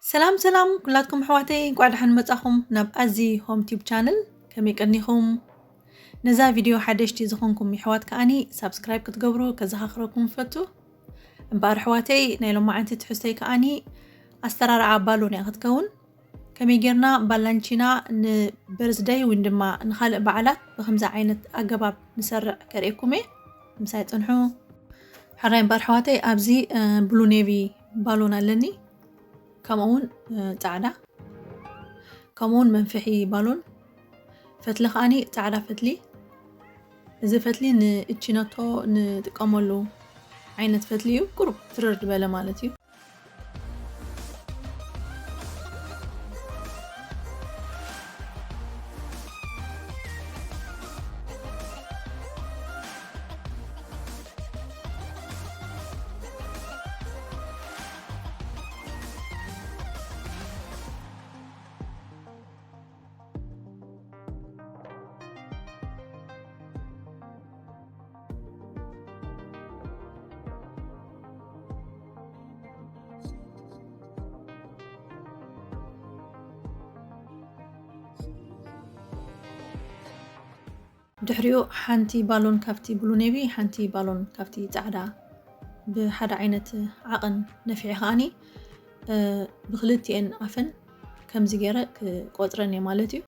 ሰላም ሰላም ኩላትኩም ኣሕዋተይ፣ እንኳዕ ደሓን መጻኹም ናብ ኣዚ ሆም ቲዩብ ቻነል። ከመይ ቀኒኹም? ነዛ ቪድዮ ሓደሽቲ ዝኾንኩም ኣሕዋት ከኣኒ ሳብስክራይብ ክትገብሩ ከዘኻኽረኩም ፈቱ። እምበኣር ኣሕዋተይ፣ ናይ ሎማዓንቲ ትሕዝቶይ ከኣኒ ኣሰራርዓ ባሎን እያ ክትከውን። ከመይ ጌርና ባላንቺና ንበርዝደይ ወይ ድማ ንኻልእ በዓላት ብኸምዚ ዓይነት ኣገባብ ንሰርዕ ከርእየኩም እየ። ምሳይ ጽንሑ። ሕራይ እምበኣር ኣሕዋተይ፣ ኣብዚ ብሉ ኔቪ ባሎን ኣለኒ። ከምኡ እውን ጻዕዳ፣ ከምኡ እውን መንፍሒ ባሎን፣ ፈትሊ ከዓኒ ጻዕዳ ፈትሊ። እዚ ፈትሊ ንእቺነቶ ንጥቀመሉ ዓይነት ፈትሊ እዩ። ቁሩብ ትርር ዝበለ ማለት እዩ። ድሕሪኡ ሓንቲ ባሎን ካብቲ ብሉ ኔቪ፣ ሓንቲ ባሎን ካብቲ ጻዕዳ ብሓደ ዓይነት ዓቐን ነፊዐ ከኣኒ ብክልቲኤን ኣፈን ከምዚ ገይረ ክቆጽረን እየ ማለት እዩ።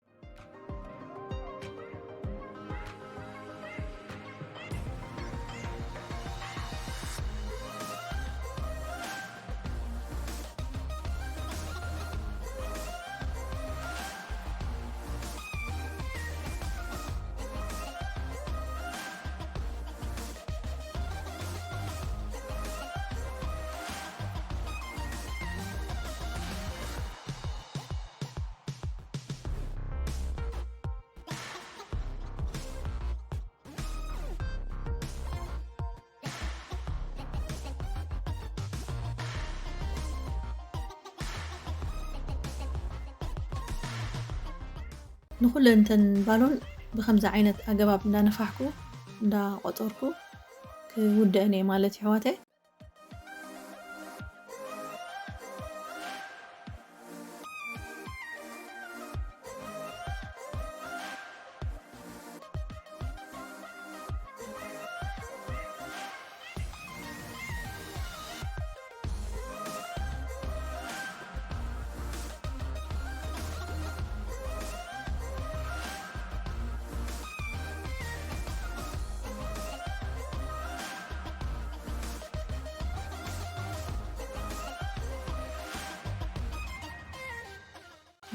ንኹለን እተን ባሎን ብኸምዚ ዓይነት ኣገባብ እንዳነፋሕኩ እንዳቆጸርኩ ክውድአን እየ ማለት እዩ ኣሕዋተይ።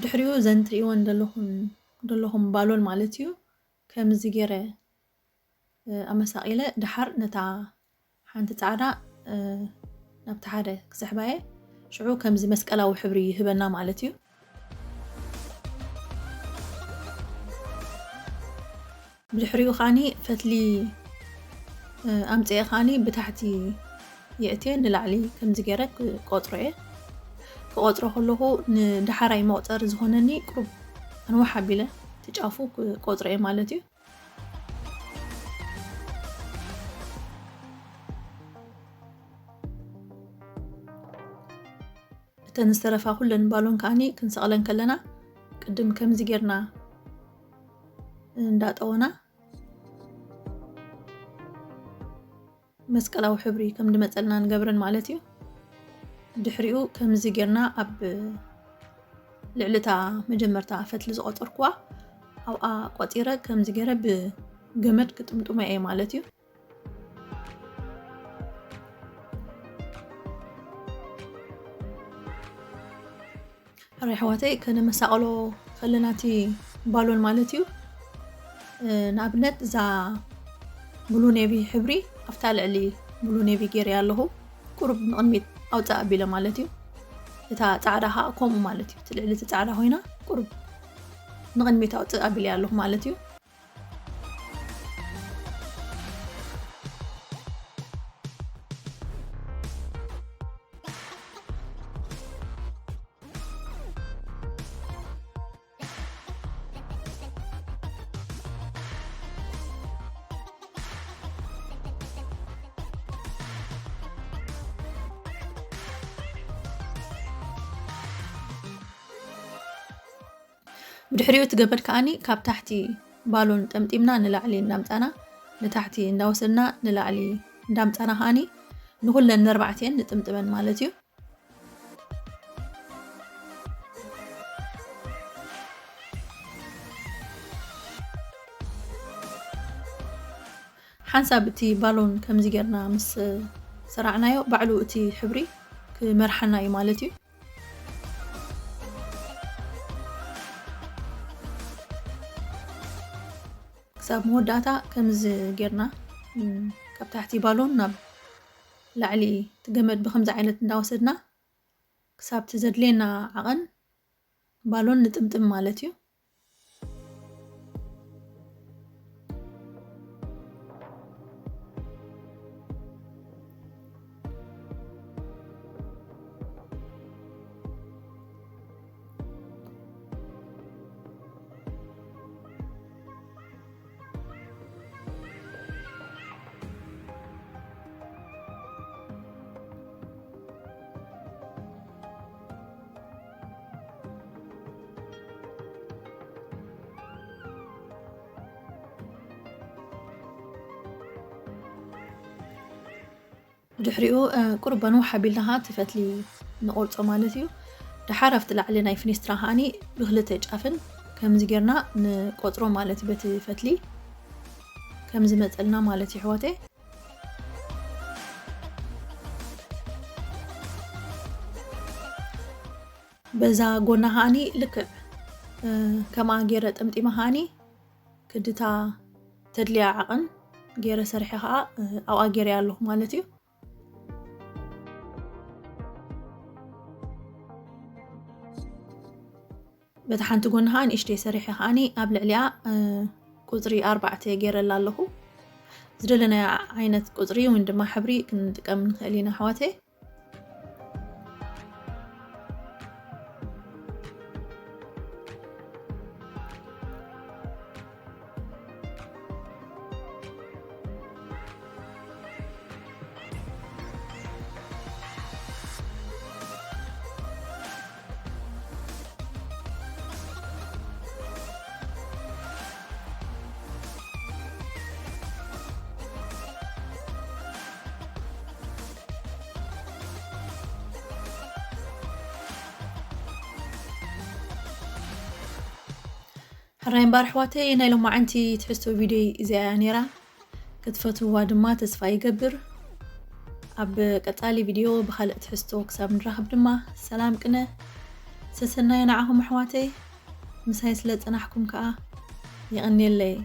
ድሕሪኡ እዘን ትርእይወን ዘለኹም ባሎን ማለት እዩ። ከምዚ ገይረ ኣመሳቒለ ደሓር ነታ ሓንቲ ጻዕዳ ናብቲ ሓደ ክስሕባየ፣ ሽዑ ከምዚ መስቀላዊ ሕብሪ ይህበና ማለት እዩ። ብድሕሪኡ ከዓኒ ፈትሊ ኣምፅኤ ከዓኒ ብታሕቲ የእትየ ንላዕሊ ከምዚ ገይረ ክቆፅሮ እየ። ክቆፅሮ ከለኹ ንዳሓራይ መቁፀሪ ዝኾነኒ ቁሩብ ኣንዋሕ ኣቢለ ትጫፉ ክቆፅሮ እየ ማለት እዩ። እተን ዝተረፋ ኩለን ባሎን ከዓኒ ክንሰቕለን ከለና ቅድም ከምዚ ጌርና እንዳጠወና መስቀላዊ ሕብሪ ከም ድመፀልና ንገብረን ማለት እዩ። ድሕሪኡ ከምዚ ጌርና ኣብ ልዕሊ እታ መጀመርታ ፈትሊ ዝቆፀርኩዋ ኣብኣ ቆፂረ ከምዚ ገይረ ብገመድ ክጥምጥሞ እየ ማለት እዩ። ሕራይ ኣሕዋተይ ከነመሳቕሎ ከለና እቲ ባሎን ማለት እዩ። ንኣብነት እዛ ብሉ ኔቪ ሕብሪ ኣብታ ልዕሊ ብሉ ኔቪ ገይረያ ኣለኹ። ቁሩብ ንቕድሚት ኣውፅእ ኣቢለ ማለት እዩ። እታ ፃዕዳ ከዓ ከምኡ ማለት እዩ። እቲ ልዕሊ እቲ ፃዕዳ ኮይና ቁሩብ ንቕድሚት ኣውፅእ ኣቢለያ ኣለኹ ማለት እዩ። ብድሕሪኡ እቲ ገመድ ከኣኒ ካብ ታሕቲ ባሎን ጠምጢምና ንላዕሊ እንዳምጻና፣ ንታሕቲ እንዳወሰድና ንላዕሊ እንዳምጻና ከኣኒ ንኹለን ነርባዕቲኤን ንጥምጥመን ማለት እዩ። ሓንሳብ እቲ ባሎን ከምዚ ጌርና ምስ ሰራዕናዮ፣ ባዕሉ እቲ ሕብሪ ክመርሓና እዩ ማለት እዩ። ክሳብ መወዳእታ ከምዚ ጌርና፣ እም፣ ካብ ታሕቲ ባሎን ናብ ላዕሊ እቲ ገመድ ብከምዚ ዓይነት እንዳወሰድና ክሳብ እቲ ዘድልየና ዓቐን ባሎን ንጥምጥም ማለት እዩ። ድሕሪኡ፣ እ፣ ቁሩብ በንውሕ ኣቢልና ኸዓ እቲ ፈትሊ ንቆርጾ ማለት እዩ። ደሓር ኣብቲ ላዕሊ ናይ ፊኒስትራ ኸዓኒ ብክልተ ጫፍን ከምዚ ጌርና ንቆጽሮ ማለት እዩ። በቲ ፈትሊ ከምዚ መጸልና ማለት እዩ፣ ኣሕዋተይ። በዛ ጎና ኸዓኒ ልክዕ፣ እ፣ ከምኣ ጌረ ጠምጢመ ኸዓኒ ክድታ ተድልያ ዓቐን ጌረ ሰሪሐ ኸዓ፣ እ፣ ኣብኣ ጌረያ ኣለኹ ማለት እዩ። በታ ሓንቲ ጎኒ ኸዓ ንእሽተይ ሰሪሐ ኸዓኒ ኣብ ልዕሊኣ፣ እ፣ ቁጽሪ ኣርባዕተ ጌረላ ኣለኹ። ዝደለናዮ ዓይነት ቁጽሪ ወይ ድማ ሕብሪ ክንጥቀም ንኽእል ኢና ኣሕዋተይ። ሕራይ እምበኣር ኣሕዋተይ፣ ናይ ሎማዓንቲ ትሕዝቶ ቪድዮይ እዚኣ እያ ነይራ። ክትፈትውዋ ድማ ተስፋ ይገብር። ኣብ ቀጻሊ ቪድዮ ብኻልእ ትሕዝቶ ክሳብ ንራኸብ ድማ ሰላም ቅነ። ሰሰናዩ ንዓኹም ኣሕዋተይ። ምሳይ ስለ ጸናሕኩም ከኣ የቐንየለይ።